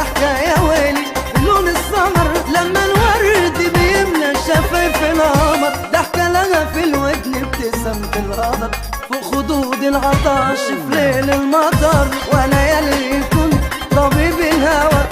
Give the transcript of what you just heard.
ضحكة يا ويلي لون السمر، لما الورد بيملى شفايف القمر. ضحكة لها في الودن ابتسامة القدر، فوق خدود العطش في ليل المطر. وانا ياللي كنت طبيب الهوى